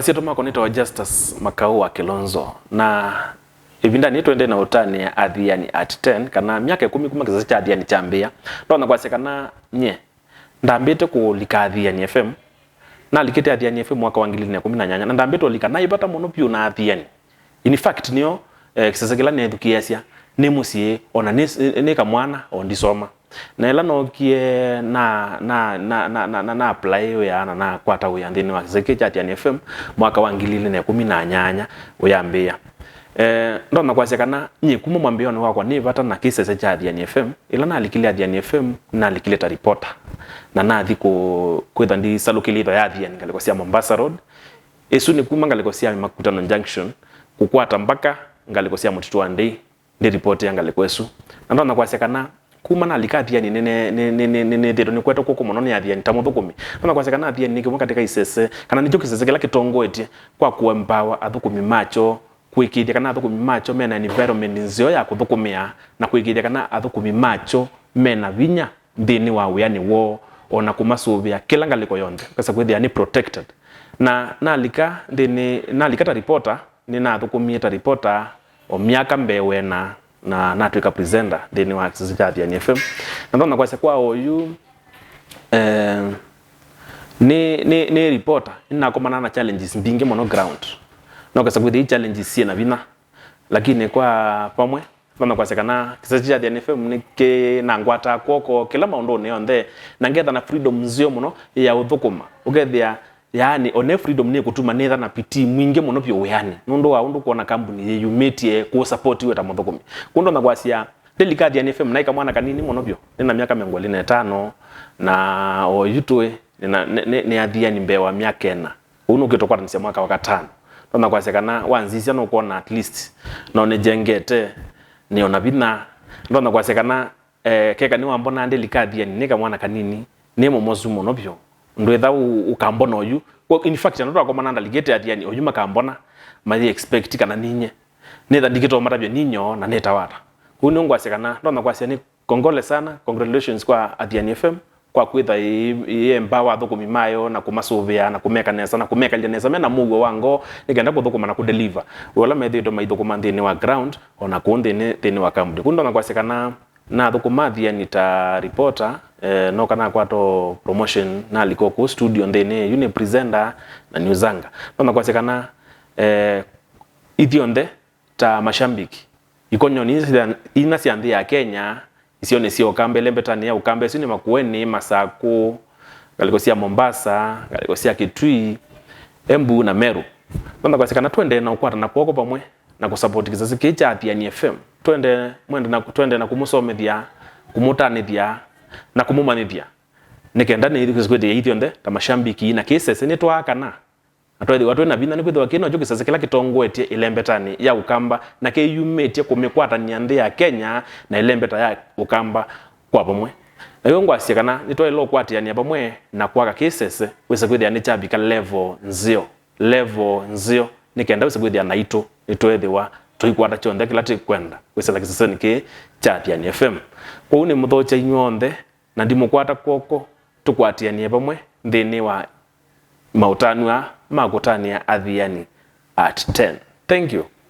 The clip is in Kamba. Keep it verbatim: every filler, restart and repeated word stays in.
Masyĩtwa makwa nĩtawa Justus Makau wa Kilonzo, na ĩvindanĩ yĩĩ tũendee na ũtanĩa Athiani at ten, kana myaka ĩkũmi kuma kĩsese kya Athiani kyambĩĩa. Ndonya kwasya kana nyie ndambĩte kũlika Athiani F M. Nalikĩte Athiani F M mwaka wa ngili ilĩ na ĩkũmi na nyanya, na ndambĩte ũlika naĩ vata mũno vyũ na Athiani. In fact, nĩyo, eh, kĩsese kĩla neethukĩĩasya nĩ mũsyĩ, ona nĩ, nĩ kamwana, o ndisoma. Na ĩla nookie na, na, na, na, na, na, na apply wĩa na nakwata wĩa nthĩnĩ wa kĩsese kya Athiani F M mwaka wa ngili ilĩ na ĩkũmi na nyanya ũyambĩĩa. Eh, ndonya kwasya kana nyie kuma mwambĩĩonĩ wakwa nĩ vata na kĩsese kya Athiani F M. Ĩla nalikile Athiani F M, nalikile ta reporter, na nathi kũ-, kwĩtha ndisalũkĩlya ĩtho ya Athiani ngalĩko sya Mombasa Road. Ĩsu nĩ kuma ngalĩko sya Makutano Junction kũkwata mpaka ngalĩko sya Mũtitũ wa Ndei, ndi ripoti ya ngalĩko ĩsu. Na ndonya kwasya kana kuma nalika Athiani nĩ, nĩ, nĩ, nĩ, nĩ, nĩ, nĩthĩĩtwe nĩkwetwe kw'oko mũno nĩ Athiani ta mũthũkũmi. Ndonya kwasya kana Athiani nĩ kĩmwe katĩ ka isese, kana nĩkyo kĩsese kĩla kĩtongoetye kwa kũempower athũkũmi makyo, kũĩkĩĩthya kana athũkũmi makyo mena environment nzeo ya kũthũkũmĩa, na kũĩkĩĩthya kana athũkũmi makyo mena vinya nthĩnĩ wa wĩanĩ woo, o na kũmasũvĩa kĩla ngalĩko yonthe, kesa kwĩthĩa nĩ protected. Na nalika nthĩnĩ, nalika ta reporter, nĩnathũkũmie ta reporter o myaka mbee wena, na natw'ĩka presenter nthĩnĩ wa kĩsese kya Athiani F M. Na ndonya kwasya kwa oyu, eh, nĩ, nĩ, nĩ reporter, nĩnakomana na challenges mbingĩ mũno ground. No kesa kwĩthĩa i challenges syĩ na vinya, lakini kwa vamwe, ndonya kwasya kana kĩsese kya Athiani F M nĩkĩnangwataa kw'oko kĩla maũndũnĩ onthe, na ngetha na freedom nzeo mũno ya ũthũkũma. Ũkethĩa, yaani, one freedom nĩkũtuma nĩtha na pitii mwingĩ mũno vyũ wĩanĩ, nũndũ wa ũndũ kwona kambuni yĩyumĩtye kũũsapoti we ta mũthũkũmi. Kwoou ndonya kwasya, ndĩlika Athiani F M naĩ kamwana kanini mũno vyũ, nĩ na myaka mĩongo ĩlĩ na ĩtano, na oyu tũĩ, nĩ na, nĩ, nĩ, nĩ Athiani mbee wa myaka ĩna. Ũu nũkĩte ũkwatanĩsya mwaka wa katano. Ndonya kwasya kana wanzisya nũkwona at least no nĩjengete, nĩ ona vinya. Ndonya kwasya kana, eh, keka nĩwambona ndĩlika Athiani nĩ kamwana kanini, nĩ mũmosu mũno vyũ. Ndwĩtha ũ-, ũkambona oyu. Kwa, in fact, andũ twakomana ndalikĩte Athiani, oyu makambona, mayĩ expect kana ninye. Nĩtha ndikĩtomatavya ninyo na nĩtawata. Kũu nĩũ ngwasya kana, ndonya kwasya nĩ Kongole sana, congratulations kwa Athiani F M kwa kwĩtha ĩ-, ĩ-empower athũkũmi mayo na kũmasũvĩa na kũmeka nesa na kũmekalya nesa mena mũuo wa ngoo nĩ kenda kũthũkũma na kũdeliver wĩa ũla methĩĩtwe maithũkũma nthĩnĩ wa ground, o na kũu nthĩnĩ, nthĩnĩ wa kambuni. Kũu ndonya kwasya kana nathũkũma Athiani ta reporter, eh, noka nakwata o promotion, nalika o kũu studio nthĩnĩ, yu nĩ presenter na newsanga. Ndonya kwasya kana, eh, ithyonthe ta mashambiki, ikonyonĩ ina sya nthĩ ya Kenya, isionĩ sya Ũkamba, ĩlembetanĩ ya Ũkamba, ĩsu nĩ Makueni, Masakũ, ngalĩko sya Mombasa, ngalĩko sya Kitui, Embu na Meru. Ndonya kwasya kana twendee na ũkwatana kw'oko vamwe na kũsapoti kĩsese kĩĩ kya Athiani F M. Twende, mwende na, twende na kũmũsomethya, kũmũtanĩthya na kũmũmanyĩthya, nĩ kenda nĩ kwĩthĩa ithyonthe ta mashambiki na kĩsese nĩtwaa kana na twethĩwa twĩ na vinya, nĩkwĩthĩwa kĩĩ nokyo kĩsese kĩla kĩtongoetye ĩlembetanĩ ya Ũkamba na kĩyumĩtye kũmĩkwatanĩa nthĩ ya Kenya na ĩlembeta ya Ũkamba kwa vamwe. Na yu ngwasya kana nĩtwaĩle ũkwatĩanĩa vamwe na kwaka kĩsese wĩse kwĩthĩa nĩkyavika level nzeo, level nzeo, nĩ kenda wĩse kwĩthĩa naitũ nĩtweethĩwa tũikwata kyonthe kĩla tĩkwenda kwĩsĩla kĩsesenĩ kĩĩ kya Athiani F M. Kwoou nĩmũthokya inyw'onthe na ndimũkwata kw'oko, tũkwatĩanĩe vamwe nthĩnĩ wa maũtanw'a ma kũtanĩa Athiani at ten. Thank you.